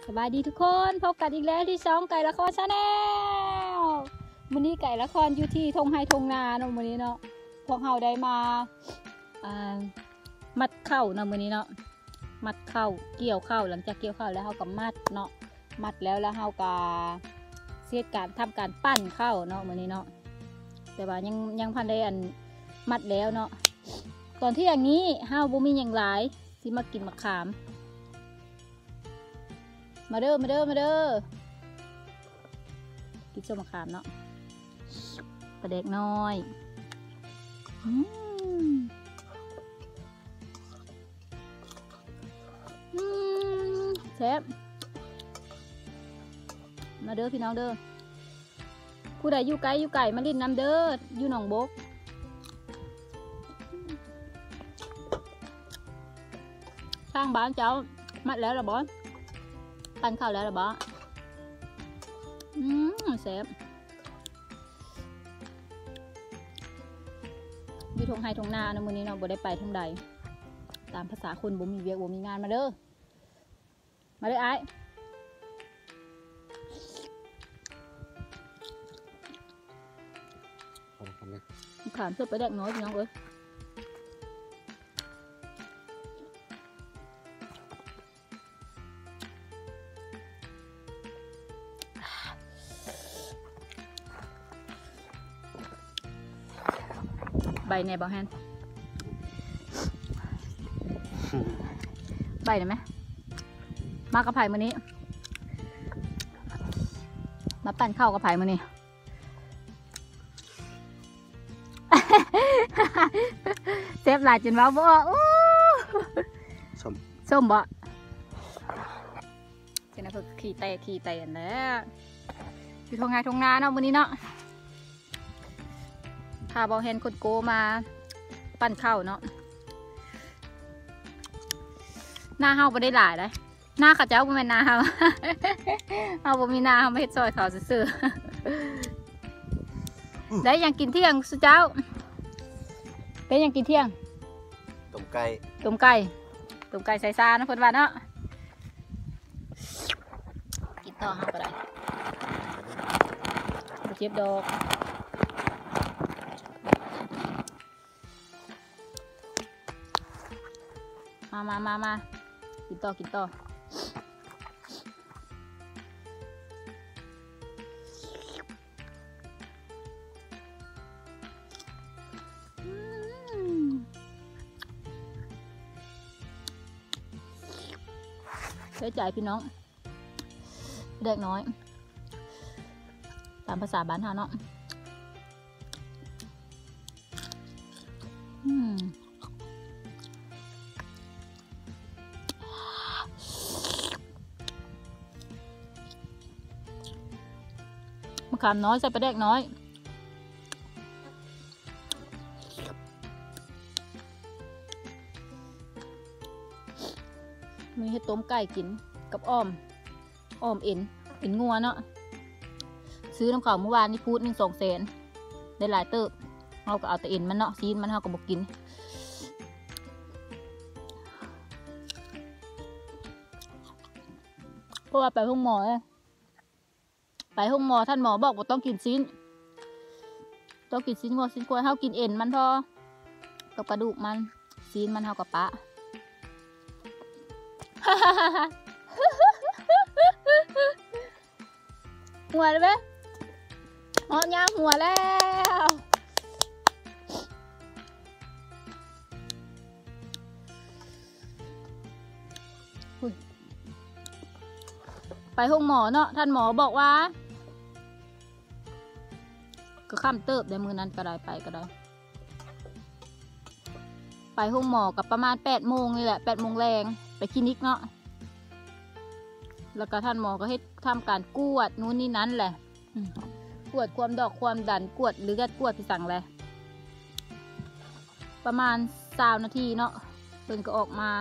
ສະບາຍດີທຸກຄົນ, ພົບກັນອີກແລ້ວທີ່ຊ່ອງໄກ່ລະຄອນ Channel. ມື້ນີ້ໄກ່ລະຄອນຢູ່ທີ່ທົ່ງໄຮ່ທົ່ງນາເນາະ, ມື້ນີ້ເນາະ ພວກເຮົາໄດ້ມາ ອ່າ ມັດເຂົ້າເນາະ ມື້ນີ້ເນາະ, ມັດເຂົ້າ ກ່ຽວເຂົ້າ. ຫຼັງຈາກກ່ຽວເຂົ້າແລ້ວ ເຮົາກໍມັດເນາະ, ມັດແລ້ວ ແລ້ວເຮົາກໍຊິເຮັດການ ທຳການປັ່ນເຂົ້າເນາະ ມື້ນີ້ເນາະ, ແຕ່ວ່າຍັງ ຍັງບໍ່ທັນໄດ້ ອັນ ມັດແລ້ວເນາະ. ຕອນທ່ຽງນີ້ເຮົາບໍ່ມີຫຍັງຫຼາຍ, ຊິມາກິນໝາກຂາມ. ມາເດີ ມາເດີ ມາເດີ ກິນສົ້ມໝາກຂາມເນາະ, ປາແດກນ້ອຍ. ອືມ ອືມ ແຊບ. ມາເດີພີ່ນ້ອງເດີ, ຜູ້ໃດຢູ່ໃກ້ຢູ່ໄກມາຫຼິ້ນນຳເດີ ຢູ່ໜອງບົກ. ທາງບ້ານເຈົ້າມັດແລ້ວລະບໍ? ປັ່ນເຂົ້າແລ້ວລະບໍ? ອືມ ແຊບ. ຢູ່ທົ່ງໄຮ່ທົ່ງນາເນາະ ມື້ນີ້ເນາະ, ບໍ່ໄດ້ໄປທາງໃດ. ຕາມພາສາຄົນບໍ່ມີວຽກບໍ່ມີງານ. ມາເດີ ມາເດີອ້າຍ. ເອົາລະ ຄຳນະ ມາຂາມເສີບປາແດກນ້ອຍ ພີ່ນ້ອງເອີຍ. ໃບແດ່ບໍ່ແຮນ ໃບໄດ້ໄໝ? ມາກັບໃຜມື້ນີ້? ມາປັ່ນເຂົ້າກັບໃຜມື້ນີ້? ແຊບຫຼາຍຈົນເວົ້າບໍ່ອອກ. ໂອ້ ສົ້ມ ສົ້ມບໍ? ຈັ່ງນັ້ນເພິ່ນຂີ້ແຕກຂີ້ແຕນແຫຼະ. ຢູ່ທົ່ງໄຮ່ທົ່ງນາເນາະ ມື້ນີ້ເນາະ, ພາບໍ່ແຮນຄົນໂກມາປັ່ນເຂົ້າເນາະ. ນາເຮົາບໍ່ໄດ້ຫຼາຍໃດ. ນາເຂົາເຈົ້າ ບໍ່ແມ່ນນາເຮົາ. ເຮົາບໍ່ມີນາ ເຮົາມາເຮັດຊ່ອຍເຂົາຊື່ໆ. ໄດ້ຫຍັງກິນທ່ຽງຊຸເຈົ້າ? ໄດ້ຫຍັງກິນທ່ຽງ? ຕົ້ມໄກ່ ຕົ້ມໄກ່ ຕົ້ມໄກ່ໃສ່ຊາເນາະ ເພິ່ນວ່າເນາະ. ກິນຕໍ່ເຮົາກໍໄດ້ ບໍ່ເຈັບດອກ. ມາ ມາ ມາ ມາ ກິນຕໍ່ ກິນຕໍ່. ອືມ ເສຍໃຈພີ່ນ້ອງ. ແດກນ້ອຍ ຕາມພາສາບ້ານເຮົາເນາະ. ອືມ ມະຂາມນ້ອຍໃສ່ປາແດກນ້ອຍ. ມື້ນີ້ເຮັດຕົ້ມໄກ່ກິນກັບອ້ອມ ອ້ອມເອັນ ເອັນງົວເນາະ. ຊື້ນຳເຂົາມື້ວານນີ້ພູດໜຶ່ງສອງແສນ ໄດ້ຫຼາຍເຕີບ. ເຮົາກໍເອົາແຕ່ເອັນມັນເນາະ, ຊີ້ນມັນເຮົາກໍບໍ່ກິນ ເພາະວ່າໄປໂຮງໝໍເດ້. ໄປໂຮງໝໍ ທ່ານໝໍບອກບໍ່ຕ້ອງກິນຊີ້ນ, ຕ້ອງກິນຊີ້ນງົວຊີ້ນຄວາຍ. ເຮົາກິນເອັນມັນພໍ ກັບກະດູກມັນ, ຊີ້ນມັນເຮົາກໍປະ. ຫົວເລີຍເວີຍ ເຫາະຍາມຫົວແລ້ວ. ໄປໂຮງໝໍເນາະ, ທ່ານໝໍບອກວ່າ ກໍຄ່ຳເຕີບໄດ໋ ມື້ນັ້ນກໍໄດ້ ໄປກໍໄດ້ ໄປໂຮງໝໍກໍປະມານແປດໂມງນີ້ແຫຼະ ແປດໂມງແລງ ໄປຄລີນິກເນາະ, ແລ້ວກໍທ່ານໝໍກໍເຮັດ ທຳການກວດນູ້ນນີ້ນັ້ນແຫຼະ ອືມ ກວດຄວາມດອກຄວາມດັນ ກວດເລືອດ ກວດອີ່ສັງແຫຼະ ປະມານຊາວນາທີເນາະ ເພິ່ນກໍອອກມາ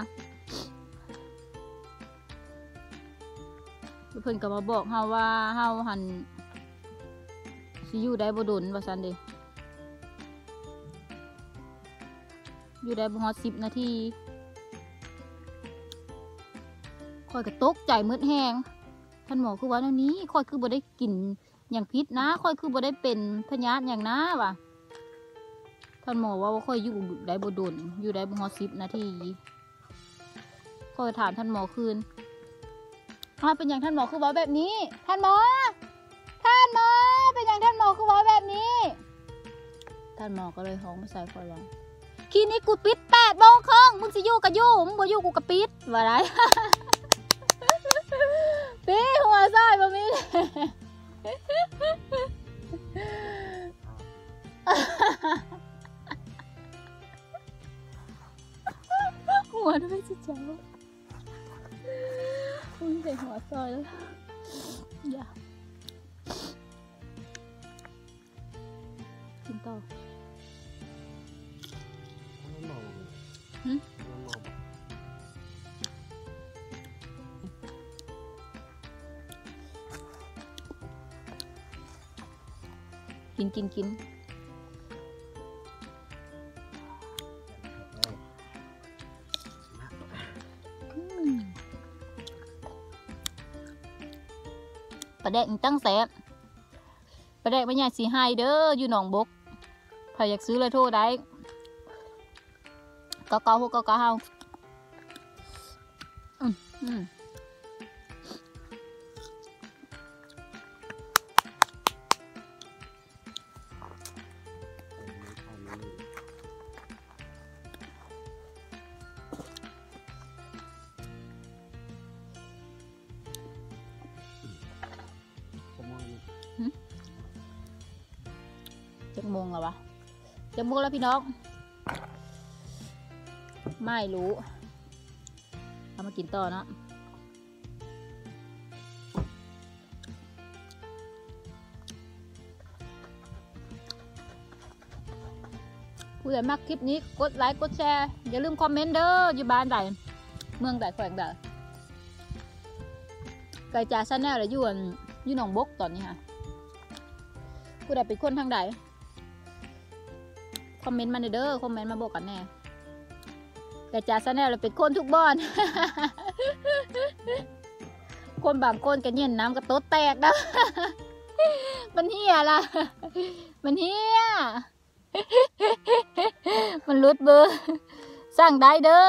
ແລ້ວເພິ່ນກໍມາບອກເຮົາວ່າ ເຮົາຫັ້ນຊິຢູ່ໄດ້ບໍ່ດົນວ່າຊັ້ນເດ. ຢູ່ໄດ້ບໍ່ຮອດສິບນາທີ ຂ້ອຍກໍຕົກໃຈໝົດແຮງ. ທ່ານໝໍຄືວ່າແນວນີ້, ຂ້ອຍຄືບໍ່ໄດ້ກິນຫຍັງຜິດນະ, ຂ້ອຍຄືບໍ່ໄດ້ເປັນພະຍາດຫຍັງນະ ວ່າ. ທ່ານໝໍເວົ້າວ່າຂ້ອຍຢູ່ໄດ້ບໍ່ດົນ, ຢູ່ໄດ້ບໍ່ຮອດສິບນາທີ. ຂ້ອຍຖາມທ່ານໝໍຄືນ, ອ້າວ ເປັນຫຍັງທ່ານໝໍຄືເວົ້າແບບນີ້? ທ່ານໝໍ! ທ່ານໝໍ! ເປັນຫຍັງທ່ານໝໍຄືເວົ້າແບບນີ້? ທ່ານໝໍກໍເລີຍຮ້ອງມາໃສ່ຂ້ອຍວ່າ ຄລີນິກກູປິດແປດໂມງເຄິ່ງ, ມຶງຊິຢູ່ກໍຢູ່, ມຶງບໍ່ຢູ່ກູກໍປິດ, ວ່າໄດ້. ປີຫົວຊອຍບໍ່ມີ. ຫົວທຳໄມຊິເຈົ້າ? ອຸ້ຍ ໃສ່ຫົວຊອຍແລ້ວ. ຢ່າ ກິນຕໍ່. ຫຶ? ກິນ ກິນ ກິນ. ອືມ ປາແດກນີ້ຕັ້ງແຊບ, ປາແດກແມ່ໃຫຍ່ສີໄຮເດີ ຢູ່ໜອງບົກ. ໃຜຢາກຊື້ລະໂທໄດ້ ເກົ້າເກົ້າຫົກເກົ້າເກົ້າ. ອືມ ອືມ. ຫຶ? ຈັກໂມງແລ້ວວະ? ຈັກໂມງແລ້ວພີ່ນ້ອງ? ໄມ່ຮູ້. ເອົາມາກິນຕໍ່ເນາະ. ຜູ້ໃດມັກຄລິບນີ້ ກົດໄລກົດແຊ, ຢ່າລືມຄອມເມັນເດີ ຢູ່ບ້ານໃດ ເມືອງໃດ ແຂວງໃດ. ໄກ່ຈາ Channel ລະຢູ່ ອັນ ຢູ່ໜອງບົກຕອນນີ້ຫະ. ຜູ້ໃດເປັນຄົນທາງໃດ? ຄອມເມັນມາແດ່ເດີ ຄອມເມັນມາບອກກັນແດ່. ແຕ່ຈາ Channel ລະເປັນຄົນທຸກບ່ອນ. ຄົນບາງຄົນກໍເຢັນນ້ຳກະຕົດແຕກເດີ. ມັນເຫ່ຍລະ ມັນເຫ່ຍ ມັນຫຼຸດເບີ. ສັ່ງໄດ້ເດີ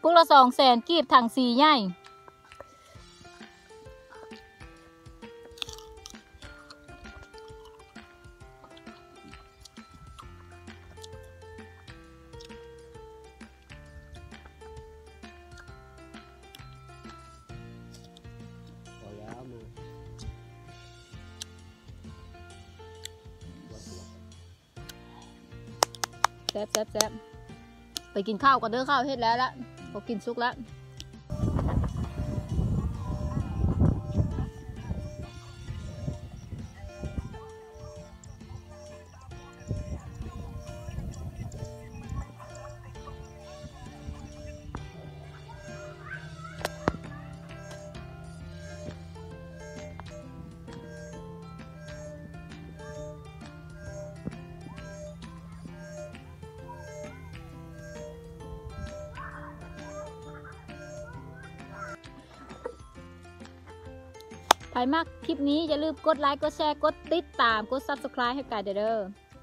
ປຸກລະສອງແສນກີບ ຖັງສີໃຫຍ່. ແຊບ ແຊບ ແຊບ. ໄປກິນເຂົ້າກ່ອນເດີ ເຂົ້າເຮັດແລ້ວລະ ເຂົາກິນສຸກລະ. ໃຜມັກຄລິບນີ້ ຢ່າລືມກົດໄລ ກົດແຊ ກົດຕິດຕາມ ກົດ Subscribe ໃຫ້ກາຍເດີ.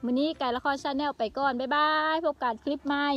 ມື້ນີ້ກາຍລະຄອນ Channel ໄປກ່ອນ ບາຍບາຍ ພົບກັນຄລິບໃໝ່.